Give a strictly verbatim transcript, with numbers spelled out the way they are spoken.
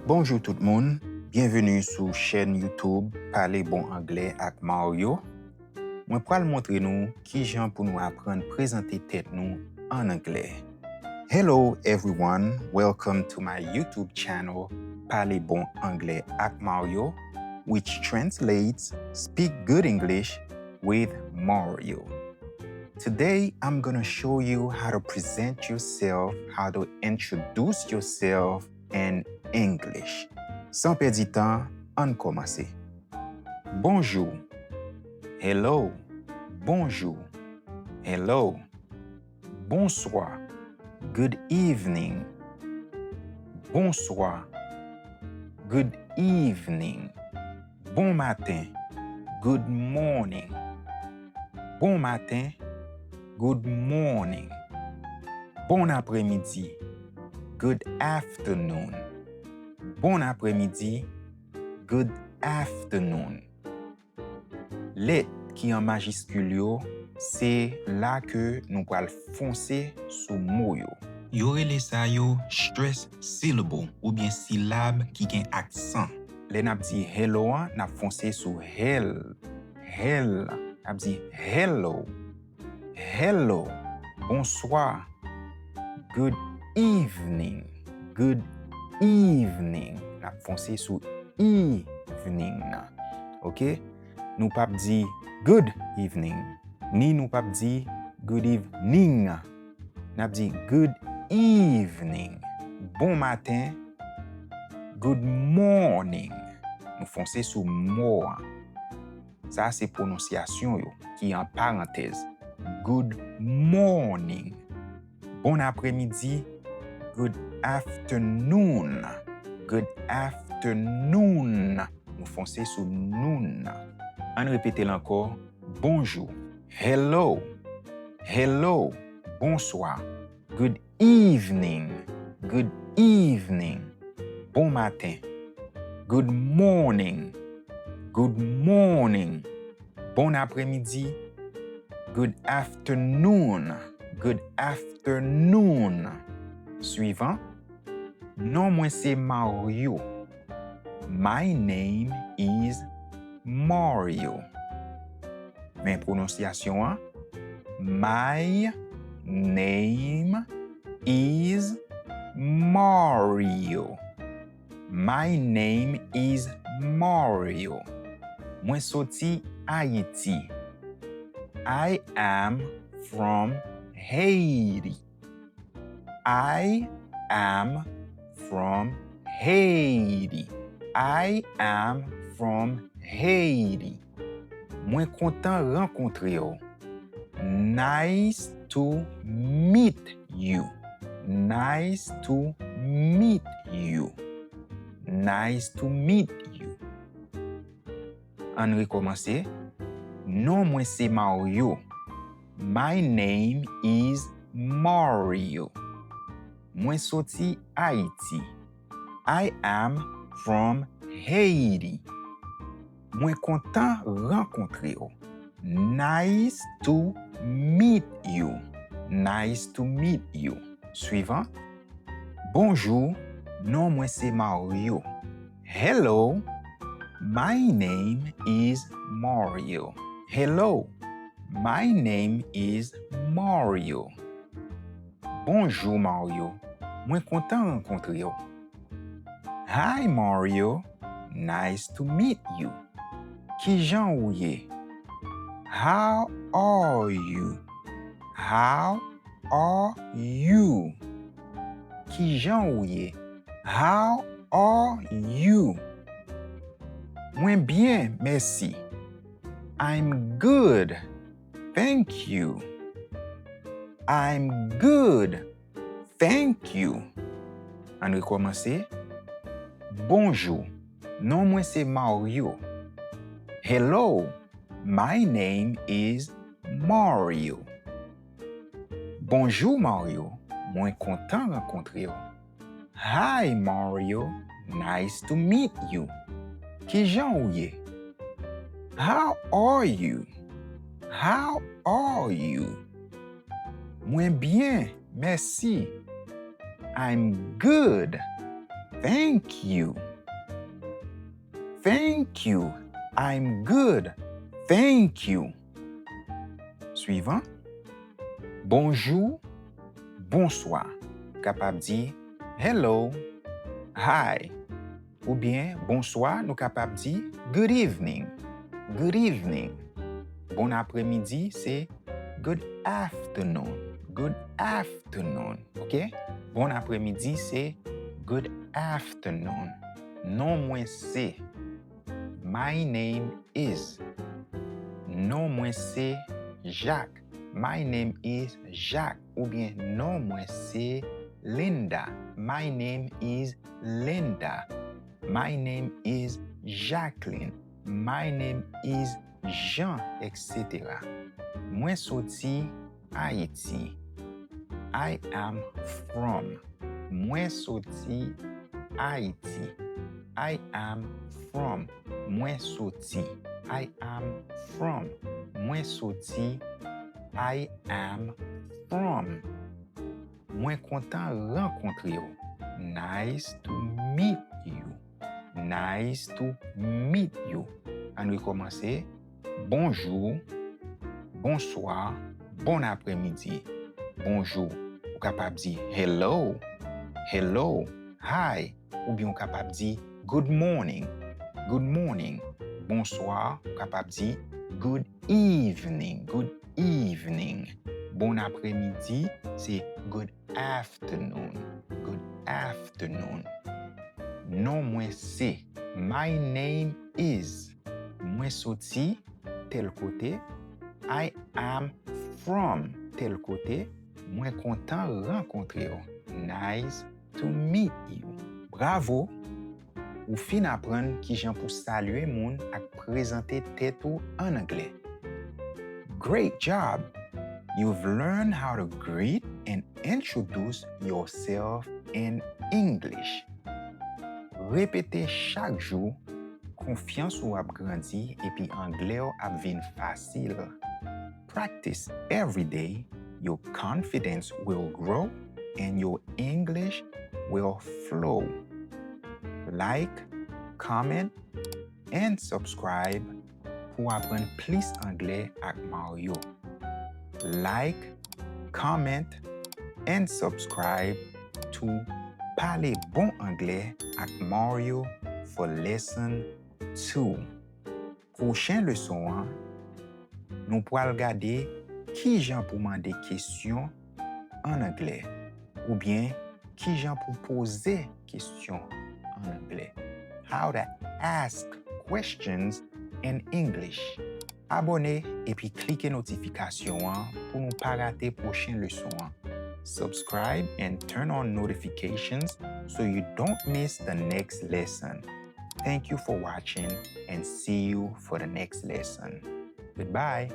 Bonjou tout moun, byenveni sou chèn YouTube Pale Bon Anglè ak Mario. Mwen pral montre nou kijan pou nou aprann prezante tèt nou an anglè. Hello everyone, welcome to my YouTube channel Pale Bon Anglè ak Mario, which translates Speak Good English with Mario. Today, I'm gonna show you how to present yourself, how to introduce yourself in English. San pèdi tan, ann kòmanse. Bonjou. Hello. Bonjou. Hello. Bonswa. Good evening. Bonswa. Good evening. Bon maten. Good morning. Bon maten. Good morning. Bon apremidi. Good afternoon. Bon apremidi. Good afternoon. Lèt ki an majiskil yo, se la ke nou pral fonse sou mo yo. Yo rele sa yo stress syllable oubyen silab ki gen aksan. Lè n ap di hello an, n ap fonse sou hel, hel. N ap di hello, hello, bonswa, good evening, good evening. N ap fonse sou evening nan. Oke? Nou p ap di good evening, ni nou p ap di good evening. N ap di good evening, bon maten, good morning. Nou fonse sou mo an. Sa se pwononsyasyon yo ki an parantèz. Good morning. Bon apremidi. Good afternoon. Good afternoon. Nou fonse sou noon nan. Ann repete l ankò. Bonjou. Hello. Hello. Bonswa. Good evening. Good evening. Bon maten. Good morning. Good morning. Bon apremidi. Good afternoon. Good afternoon. Swivan. Non mwen se Mario. My name is Mario. Men pwononsyasyon an. My name is Mario. My name is Mario. Mwen soti Ayiti. I am from Haiti. I am from Haiti. I am from Haiti. Mwen kontan rankontre w. Nice to meet you. Nice to meet you. Nice to meet you. Ann rekòmanse. Non mwen se Mario. My name is Mario. Mwen soti Ayiti. I am from Haiti. Mwen kontan rankontre w. Nice to meet you. Nice to meet you. Swivan. Bonjou, non mwen se Mario. Hello, my name is Mario. Hello, my name is Mario. Bonjou Mario, mwen kontan rankontre w. Hi Mario, nice to meet you. Kijan ou ye? How are you? How are you? Kijan ou ye? How are you? Mwen byen, mèsi. I'm good. Thank you. I'm good. Thank you. Ann rekòmanse. Bonjou. Non mwen se Mario. Hello. My name is Mario. Bonjou Mario. Mwen kontan rankontre w. Hi Mario. Nice to meet you. Kijan ou ye? How are you? How are you? Mwen byen, mèsi. I'm good. Thank you. Thank you. I'm good. Thank you. Swivan. Bonjou, bonswa. Kapab di hello, hi. Oubyen bonswa, nou kapab di good evening, good evening. Bon apremidi se good afternoon, good afternoon, ok? Bon apremidi se good afternoon. Non mwen se. My name is. Non mwen se Jacques. My name is Jacques. Oubyen non mwen se Linda. My name is Linda. My name is Jacqueline. My name is Jean, et cetera. Mwen soti Ayiti. I am from. Mwen soti Ayiti. I am from. Mwen soti. I am from. Mwen soti. I am from. Mwen kontan rankontre w. Nice to meet you. Nice to meet you. Ann rekòmanse. Bonjou, bonswa, bon apremidi. Bonjou, ou kapab di hello, hello, hi, oubyen ou kapab di good morning, good morning. Bonswa, ou kapab di good evening, good evening. Bon apremidi se good afternoon, good afternoon. Non mwen se. My name is. Mwen soti tèl kote. I am from tèl kote. Mwen kontan rankontre w. Nice to meet you. Bravo! Ou fin aprann kijan pou salye moun ak prezante tèt ou an anglè. Great job! You've learned how to greet and introduce yourself in English. Repete chak jou, konfyans ou ap grandi epi anglè w ap vin fasil. Practice every day, your confidence will grow and your English will flow. Like, comment, and subscribe pou aprann plis anglè ak Mario. Like, comment, and subscribe to Pale Bon Anglè ak Mario for Lesson two. Pwochen leson an, nou pral gade kijan pou mande kesyon an anglè, oubyen kijan pou poze kesyon an anglè. How to ask questions in English. Abòne epi klike notifikasyon an pou nou pa rate pwochen leson an. Subscribe and turn on notifications so you don't miss the next lesson. Thank you for watching and see you for the next lesson. Goodbye.